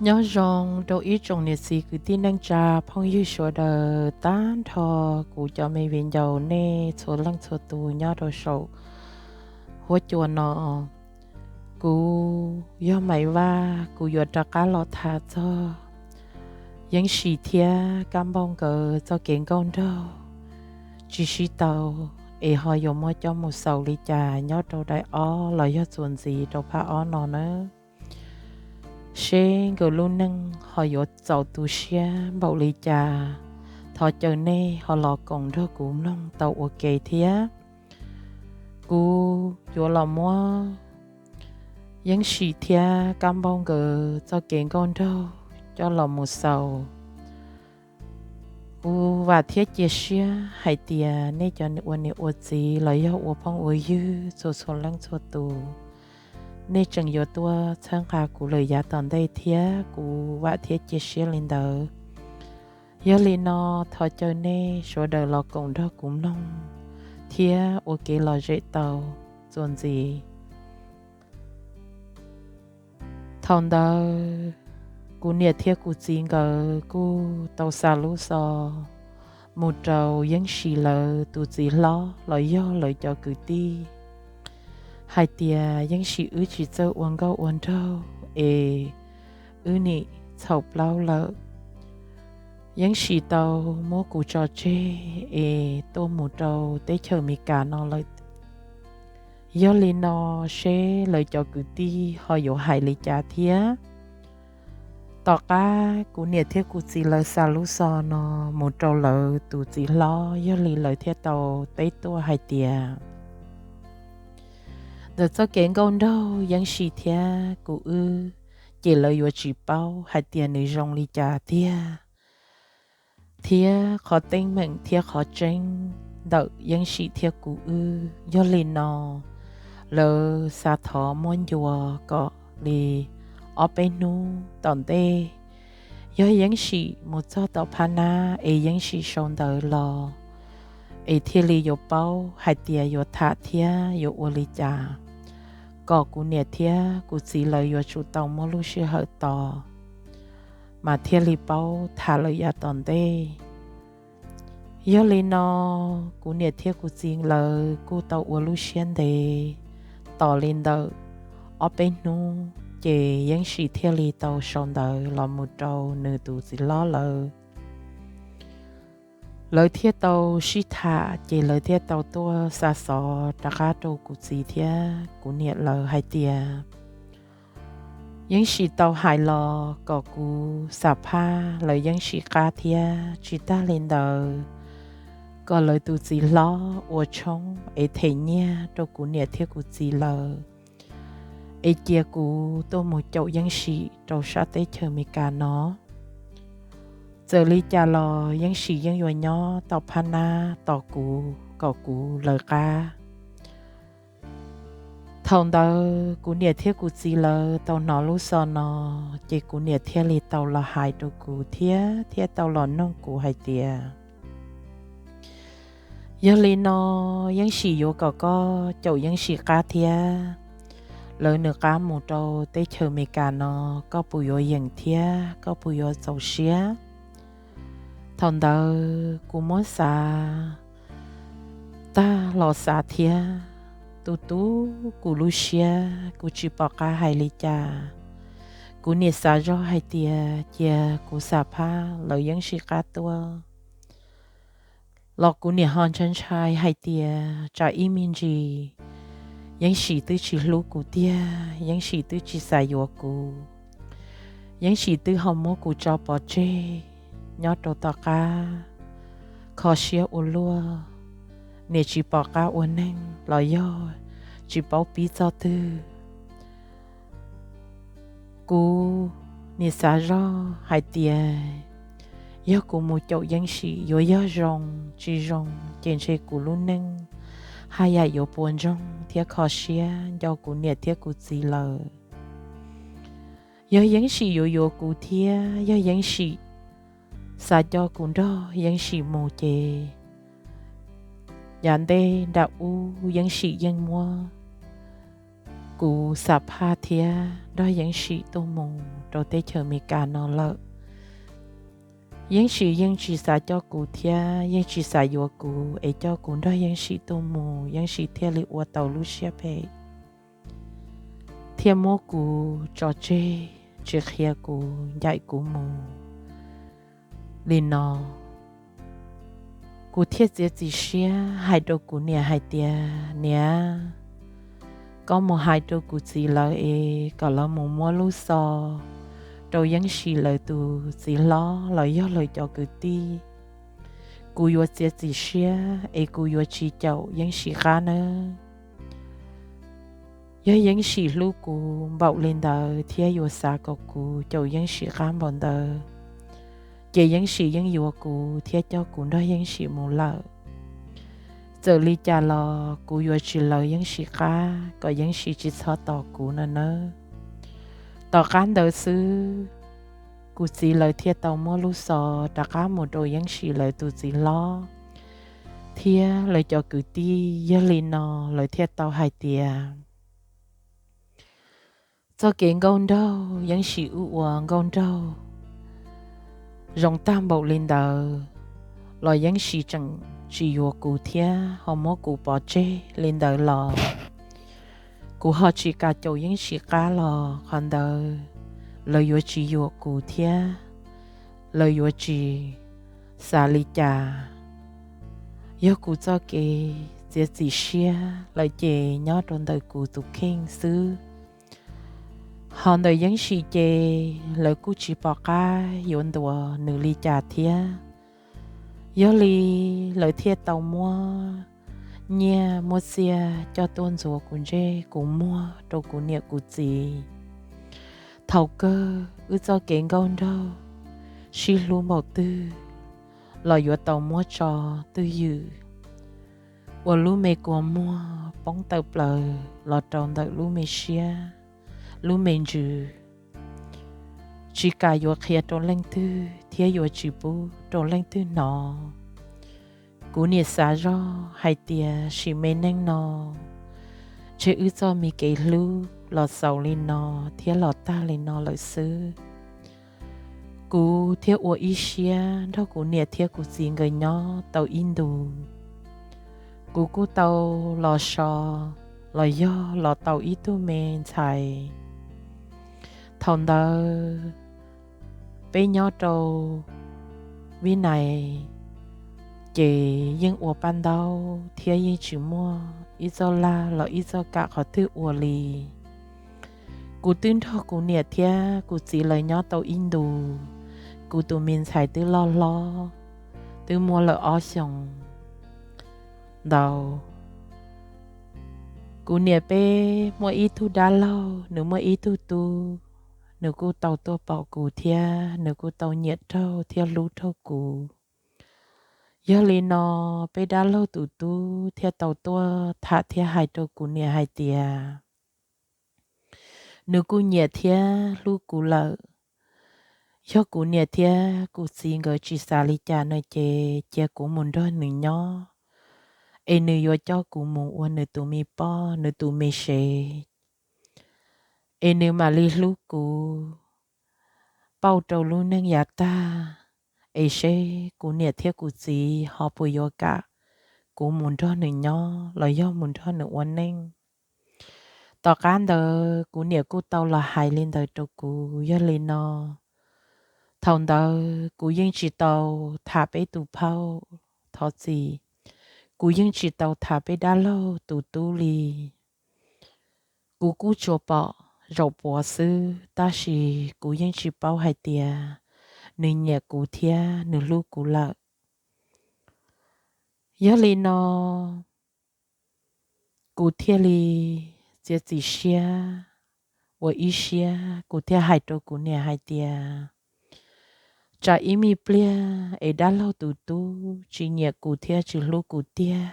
Nyob zoo rau ib tsoom niam txiv kwv tij neej tsa phooj ywg sawv daws, tag nrho kuv cov me viv ncaus nej txhua leej txhua tus nyob rau saum huab cua no. Kuv yog Maiv Vaj, kuv yuav rov qab los tham txog Yeeb Sim thiab Kab Npauj nkawd txoj kev nkauj nraug tsis sib tau, es ho yuav muab coj mus xaus li cas nyob rau daim ob los yog txuas ntxiv rau phab ob no nawb. Seb nkawd lub neej ho yuav txaus tu siab npaum li cas, thov caw nej ho los koom nrog kuv mloog tau ua ke thiab. Kuv yuav los muab Yeeb Sim thiab Kab Npauj nkawd txoj kev nkauj nraug coj los mus xaus. Kuv vam thiab cia siab hais tias nej cov ua niam ua txiv los yog ua phooj ua ywg txhua txhua leej txhua tus, nej tseem yuav tuaj txhawb nqa kuv lawm yav tom ntej thiab, kuv vam thiab cia siab li ntawd. Yog li no, thov caw nej sawv daws los koom nrog kuv mloog thiab ua kev lom zem tau txuas ntxiv. Thaum ntawd kuv niam thiab kuv txiv nkawd kuj tau xa lub xov mus rau Yeeb Sim lawv tus txiv hlob los yog lawv cov kwv tij hais tias Yeeb Sim wb tsis txawj ua nkauj ua nraug es wb nim txhaum plaub lawm. Yeeb Sim tau muab kuv tso tseg es tuaj mus rau teb chaws Amelikas no lawm. Yog li no, seb lawv cov kwv tij ho yuav hais li cas thiab. Tom qab kuv niam thiab kuv txiv lawv xa lub xov no mus rau lawv tus txiv hlob, yog li lawv thiaj tau teb tuaj hais tias ntawm txoj kev nkauj nraug Yeeb Sim thiab kuv wb, ces lawv yuav tsis paub hais tias nws zoo li cas tiag, thiab qhov teeb meem thiab qhov tseeb ntawm Yeeb Sim thiab kuv wb. Yog li no, lawv xav thov muab ncua kom li ob peb hnub tom ntej, yog Yeeb Sim mus txog tom phab nab es Yeeb Sim sau ntawv los, es thiaj li yuav paub hais tias yuav tham thiab yuav ua li cas, kom kuv niam thiab kuv txiv lawv yuav tsum tau muab lub sij hawm tos, mas thiaj li paub tham lawm yav tom ntej. Yog li no, kuv niam thiab kuv txiv lawv kuj tau ua lub siab ntev tos li ntawm ob peb hnub, ces Yeeb Sim thiaj li tau sau ntawv los mus rau nws tus txiv hlob lawv. Lawv thiaj tau sib tham, ces lawv thiaj tau tuaj xa xov rov qab rau kuv txiv thiab kuv niam lawv hais tias Yeeb Sim tau hais los kom kuv xam phaj lawv Yeeb Sim qab thiab, tsis tag li ntawd, kom lawv tus txiv hlob ua tshoob es them nyiaj rau kuv niam thiab kuv txiv lawv, es cia kuv tuaj mus caum Yeeb Sim rau sab teb chaws Amelikas no. Txawm li cas los Yeeb Sim yeej yuav nyob tom phab nab tos kuv kom kuv lawv qab. Thaum ntawd kuv niam thiab kuv txiv lawv tau hnov lub xov no, ces kuv niam thiaj li tau los hais rau kuv thiab thiaj tau los noog kuv hais tias, yog li no, Yeeb Sim yuav kom koj caum Yeeb Sim qab thiab, lawv nws qab mus rau teb chaws Amelikas no, koj puas yuav yeem thiab koj puas yuav txaus siab? Thaum ntawd kuv muab xav tag los xav thiab, tu tu kuv lub siab, kuv tsis pom qab hais li cas. Kuv niam xav zoj hais tias cia kuv xam phaj lawv Yeeb Sim qab tuaj, los kuv niam ho ntshai ntshai hais tias tsam ib me ntsis Yeeb Sim twb tsis hlub kuv tiag, Yeeb Sim twb tsis xav yuav kuv, Yeeb Sim twb ho muab kuv tso pov tseg nyob rau tom qab, kho siab ua luaj, niam tsis pom qab ua neeg los yog tsis paub pib txog twg. Kuv niam xav zoj hais tias yog kuv mus caum Yeeb Sim yuav yog zoo tsis zoo, ces ntshe kuv lub neej haj yam yuav puas ntsoog thiab kho siab nco kuv niam thiab kuv txiv lawm. Yog Yeeb Sim yuav yuav kuv thiab yog Yeeb Sim xav coj kuv nrog Yeeb Sim mus ces yav ntej nram ub Yeeb Sim yeej muab kuv xam phaj thiab nrog Yeeb Sim tuaj mus rau teb chaws Amelikas no lawm. Yeeb Sim yeej tsis xav coj kuv thiab yeej tsis xav yuav kuv es coj kuv nrog Yeeb Sim tuaj mus, Yeeb Sim thiaj li ua tau lub siab phem, thiaj muab kuv tso tseg, tsis qhia kuv, ncaim kuv mus li no. Kuv thiaj txiav txim siab hais rau kuv niam hais tias, Niam, koj mus hais rau kuv txiv lawv es kom lawv mus muab lub xov rau Yeeb Sim lawv tus txiv hlob los yog lawv cov kwv tij. Kuv yuav txiav txim siab es kuv yuav tsis caum Yeeb Sim qab nawb. Yog Yeeb Sim hlub kuv npaum li ntawd thiab yuav xav kom kuv caum Yeeb Sim qab npaum ntawd, ces Yeeb Sim yeej yuav kuv thiab coj kuv nrog Yeeb Sim mus lawm. Txawm li cas los kuv yuav tsis lawv Yeeb Sim qab kom Yeeb Sim tsis txhob tos kuv no nawb. Tom qab ntawd xwb, kuv txiv lawv thiaj tau muab lub xov rov qab mus rau Yeeb Sim lawv tus txiv hlob thiab lawv cov kwv tij. Yog li no lawv thiaj tau hais tias, txoj kev nkauj nraug Yeeb Sim wb ua nkauj nraug zoo tag npaum li ntawd los Yeeb Sim tseem tsis yuav kuv thiab ho muab kuv pov tseg li ntawd los kuv ho tsis kam caum Yeeb Sim qab los qhov ntawd lawv yuav tsis yuam kuv thiab lawv yuav tsis xav li cas. Yog kuv txoj kev txiav txim siab lawm ces nyob rau ntawm kuv tus kheej xwb. Ho ntawm Yeeb Sim ces lawv kuj tsis pom qab yuav ntuas nws li cas thiab. Yog li lawv thiaj tau muab nyiaj muab txiaj coj tuaj ntxuav kuv ntsej kuv muag rau kuv niam kuv txiv. Thaum kawg wb txoj kev nkauj nraug sib hlub npaum twg los yuav tau muab tso twj ywm, ua lub me kua muag poob tawm plaws los rau ntawm lub me siab, lub me ntsws, tsis kam yuav qhia rau leej twg thiab yuav tsis pub rau leej twg hnov. Kuv niam xav zoj hais tias sim me neej no, ntshe wb txoj me kev hlub los xaus li no thiab los tag li no lawm xwb. Kuv thiaj ua ib siab nrog kuv niam thiab kuv txiv nkawd nyob tau ib ntus. Kuv kuj tau los so los yog los tau ib tug me ntxhais. Thaum ntawd peb nyob rau Vib Nais ces yeej ua paj ntaub thiab yeej tsis muaj ib txoj laj los ib txoj kam qhov twg ua li. Kuv twb nrog kuv niam thiab kuv txiv lawv nyob tau ib ntus, kuv tus me ntxhais twb loj hlob, twb muaj lawm ob xyoos ntau. Kuv niam peb muaj ib tug dab laug, nws muaj ib tug tub, nws kuj tau tuaj pom kuv thiab nws kuj tau nyiam raug thiab hlub raug kuv. Yog li no peb dab laug tus tub thiaj tau tuaj tham thiab hais rau kuv niam hais tias nws kuj nyiam thiab hlub kuv lawm. Yog kuv niam thiab kuv txiv nkawd tsis xav li cas no ces cia kuv mus nrog nws nyob, es nws yuav coj kuv mus ua nws tus me poj nws tus me sev, es nws mam li hlub kuv pauj rau lub neej yav tag, es seb kuv niam thiab kuv txiv ho puas yuav kam kuv mus nrog nws nyob los yog mus nrog nws ua neej. Tom qab ntawd kuv niam kuj tau los hais li ntawd rau kuv. Yog li no, thaum ntawd kuv yeej tsis tau tham peb tus phauj thov txim, kuv yeej tsis tau tham peb dab laug tus tub li. Kuv kuj tsuas pom zaum puav xwb, tab sis kuv yeej tsis paub hais tias nws nyiam kuv thiab nws hlub kuv lawm. Yog li no, kuv thiaj li txiav txim siab ua ib siab, kuv thiaj hais rau kuv niam hais tias, tsam ib me pliag es dab laug tus tub tsis nyiam kuv thiab tsis hlub kuv tiag,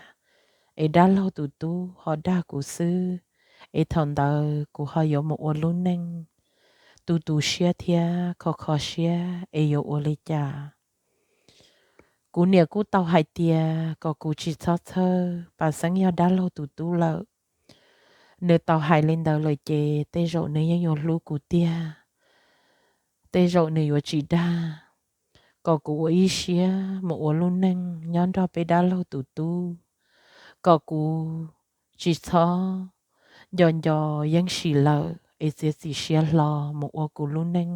es dab laug tus tub ho dag kuv xwb, es thaum ntawd kuv ho yuav mus ua lub neej tu tu siab thiab kho kho siab es yuav ua li cas? Kuv niam kuj tau hais tias kom kuv tsis txhob txhawj, pam xeeb yog dab laug tus tub lawm. Nws tau hais li ntawd lawm ces tej zaum nws yeej yuav hlub kuv tiag. tej zaum nws yuav tsis dag, kom kuv ua ib siab mus ua lub neej nyob nrog peb dab laug tus tub, kom kuv tsis txhob nco nco Yeeb Sim lawm es txiav txim siab hlo mus ua kuv lub neej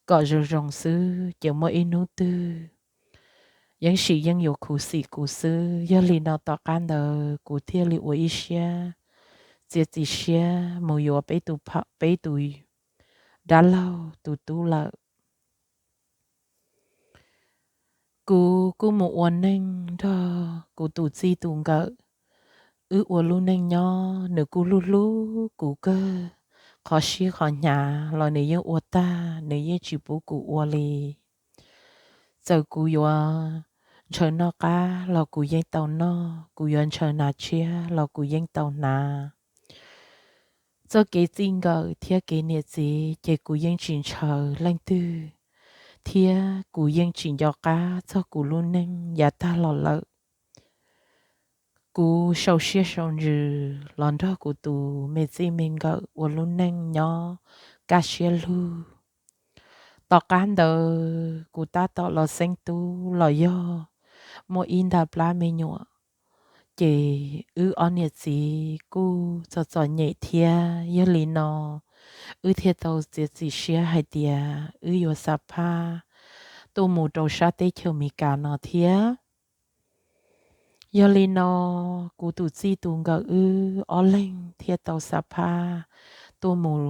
kom zoo zoo xwb, ces muaj ib hnub twg Yeeb Sim yeej yuav khuv xim kuv xwb. Yog li no tom qab ntawd kuv thiaj li ua ib siab txiav txim siab mus yuav peb tus pab, peb tus dab laug tus tub lawm. Kuv kuj mus ua neej nrog kuv tus txij tus nkawm, wb ua lub neej nyob, nws kuj hlub hlub kuv kawg, qhov sib qhov hnyav los nws yeej ua tag, nws yeej tsis pub kuv ua li. Txawm kuv yuav ntshaw noj qab los kuv yeej tau noj, kuv yuav ntshaw hnav tshiab los kuv yeej tau hnav. Txoj kev txij nkawm thiab kev niam txiv ces kuv yeej tsis ntshaw leej twg, thiab kuv yeej tsis nco qab txog kuv lub neej yav tag los lawm. Kuv sau siab sau ntsws los nrog kuv tus me txij me nkawm ua lub neej nyob kaj siab lug. Tom qab ntawd kuv tab tom los xeeb tub los yog muaj ib nta plab me nyuam, ces wb ob niam txiv kuj txom txom nyem thiab. Yog li no wb thiaj tau txiav txim siab hais tias wb yuav xa phaj tuaj mus rau sab teb chaws Amelikas no thiab. Yog li no kuv tus txij tus nkawm wb ob leeg thiaj tau xa phaj tuaj mus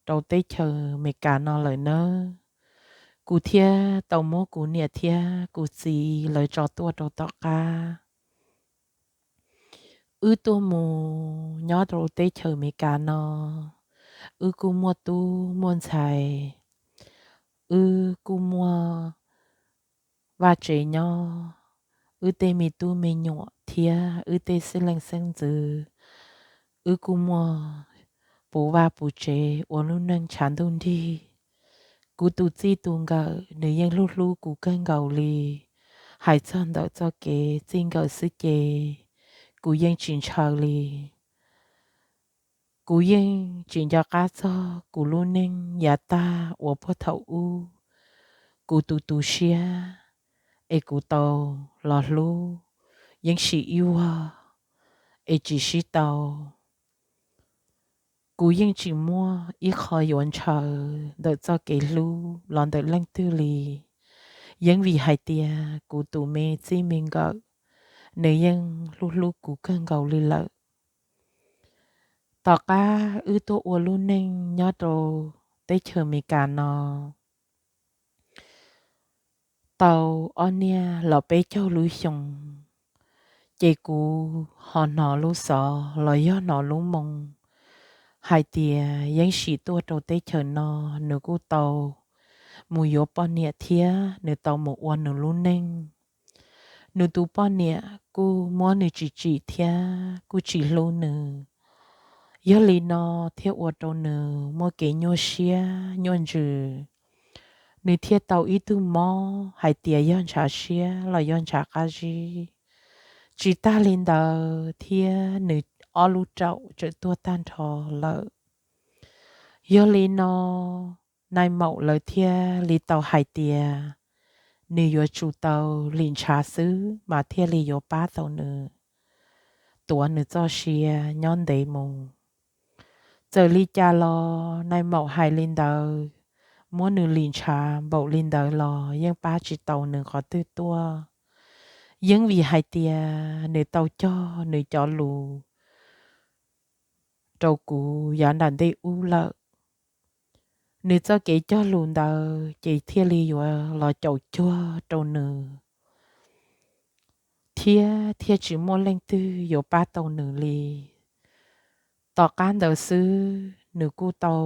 rau teb chaws Amelikas no lawm nawb. Kuv thiaj tau muab kuv niam thiab kuv txiv lawv tso tuaj rau tom qab. Wb tuaj mus nyob rau teb chaws Amelikas no, wb kuj muaj tub muaj ntxhais, wb kuj muaj vaj tsev nyob, wb tej me tub me nyuam thiab wb tej xeeb leej xeeb ntxwv, wb kuj muaj puv vaj puv tsev ua lub neej tshav ntuj nrig. Kuv tus txij tus nkawm nws yeej hlub hlub kuv kawg nkaus li. Hais txog ntawm txoj kev txij nkawm xwb ces kuv yeej tsis ntshaw li. Kuv yeej tsis nco qab txog kuv lub neej yav tag uas puag thaum ub kuv tu tu siab es kuv tau los hlub Yeeb Sim ib vuag es tsis sib tau. Kuv yeej tsis muaj ib qho yuav ntshaw ntawm txoj kev hlub los ntawm leej twg li, yeej vim hais tias kuv tus me txij me nkawm nws yeej hlub hlub kuv kawg nkaus li lawm. Tom qab wb tuaj ua lub neej nyob rau teb chaws Amelikas no tau ob niaj los peb caug lub xyoo, ces kuv ho hnov lub xov los yog hnov lub moo hais tias Yeeb Sim tuaj rau teb chaws no, nws kuj tau mus yuav poj niam thiab nws tau mus ua nws lub neej. Nws tus poj niam kuj muab nws tsis tsim thiab kuj tsis hlub nws. Yog li no thiaj ua rau nws muaj kev nyuaj siab nyuaj ntsws. Nws thiaj tau ib tug mob hais tias yog ntshav siab los yog ntshav qab zib. Tsis tag li ntawd thiab nws ob lub raum tseem tuag tag nrho lawm. Yog li no nai maum lawv thiaj li tau hais tias nws yuav tsum tau lim ntshav xwb mas thiaj li yuav pab tau nws tuav nws txoj sia nyob ntev mus. Txawm li cas los nai maum hais li ntawd, muab nws lim ntshav npaum li ntawd los yeej pab tsis tau nws qhov twg tuaj. Yeej vim hais tias nws tau cog nws cov lus rau kuv yav nram ntej ub lawm. Nws txoj kev cog lus ntawd ces thiaj li yuav los caum cuag rau nws thiab thiaj tsis muaj leej twg yuav pab tau nws li. Tom qab ntawd xwb nws kuj tau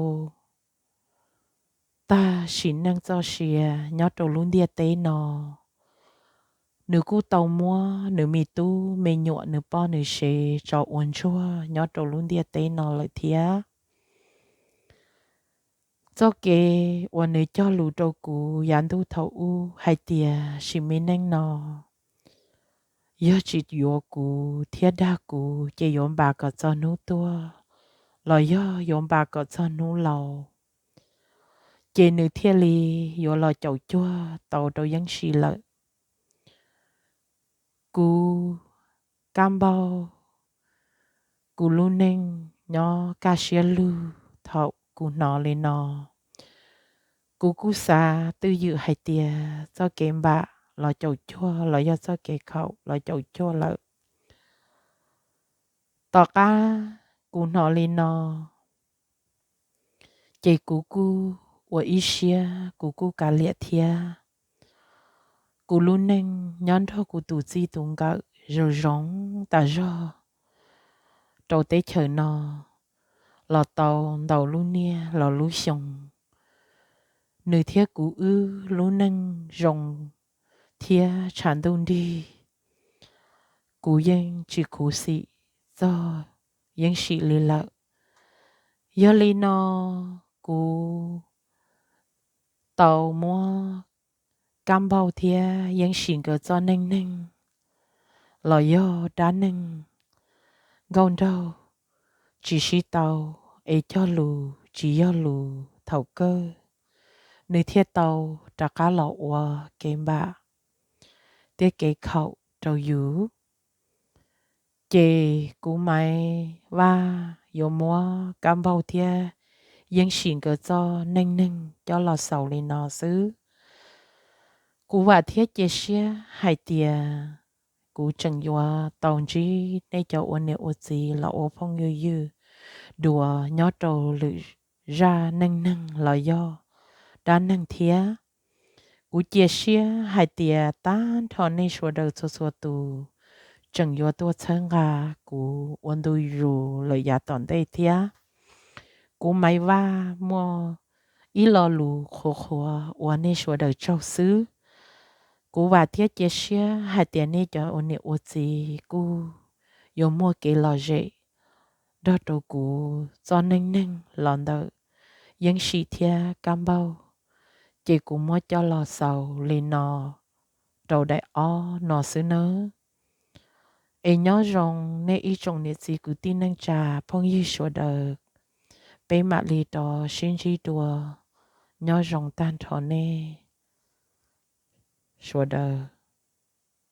tag sim neej txoj sia nyob rau lub ntiaj teb no. Nws kuj tau muab nws me tub me nyuam nws poj nws sev tso ua ntsuag nyob rau lub ntiaj teb no lawm thiab. Txoj kev uas nws cog lus rau kuv yav ntuj thaum ub hais tias sim me neej no yog tsis yuav kuv thiab dag kuv ces yuav npam kom txog hnub tuag los yog yuav npam kom txog hnub laus. ces nws thiaj li yuav los caum cuag tau rau Yeeb Sim lawm. Kuv kab npauj kuv lub neej nyob kaj siab lug thaum kuv hnov li no. Kuv kuj xav twj ywm hais tias txoj kev npam los caum cuag los yog txoj kev khaum los caum cuag lawm. Tom qab kuv hnov li no, ces kuv kuj ua ib siab, kuv kuj kav liam thiab. Kuv lub neej nyob nrog kuv tus txij tus nkawm zoo zoo tas zog rau teb chaws no los tau ntau lub niaj los lub xyoo. Nws thiab kuv wb lub neej zoo thiab tshav ntuj nrig. Kuv yeej tsis khuv xim txog Yeeb Sim li lawm. Yog li no, kuv tau muab kab npauj thiab Yeeb Sim nkawd txoj neej neeg los yog dab neeg nkauj nraug tsis sib tau es cog lus tsis yog lus thaum kawg, nws thiaj tau rov qab los ua kev npam thiab kev khaum rau yus. Ces kuv Maiv Vaj yuav muab kab npauj thiab Yeeb Sim nkawd txoj neej neeg coj los xaus li no xwb. Kuv vam thiab cia siab hais tias kuv tseem yuav tau ntsib nej cov ua niam ua txiv los ua phooj ywg ywg dua nyob rau lwm zaj neej neeg los yog dab neeg thiab. Kuv cia siab hais tias tag nrho nej sawv daws txhua txhua tus tseem yuav tuaj txhawb nqa kuv ua ntu zus lawm yav tom ntej thiab. Kuv Maiv Vaj muaj ib lo lus qhuav qhuav ua nej sawv daws tsaug xwb. Kuv vam thiab cia siab hais tias nej cov ua niam ua txiv kuj yuav muaj kev lom zem nrog rau kuv txoj neej neeg los ntawm Yeeb Sim thiab kab npauj, ces kuv muab coj los xaus li no rau daim ob no xwb nawb. Es nyob zoo nej ib tsoom niam txiv kwv tij neej tsa phooj ywg sawv daws, peb mam li rov sib ntsib dua. Nyob zoo tag nrho nej sawv daws.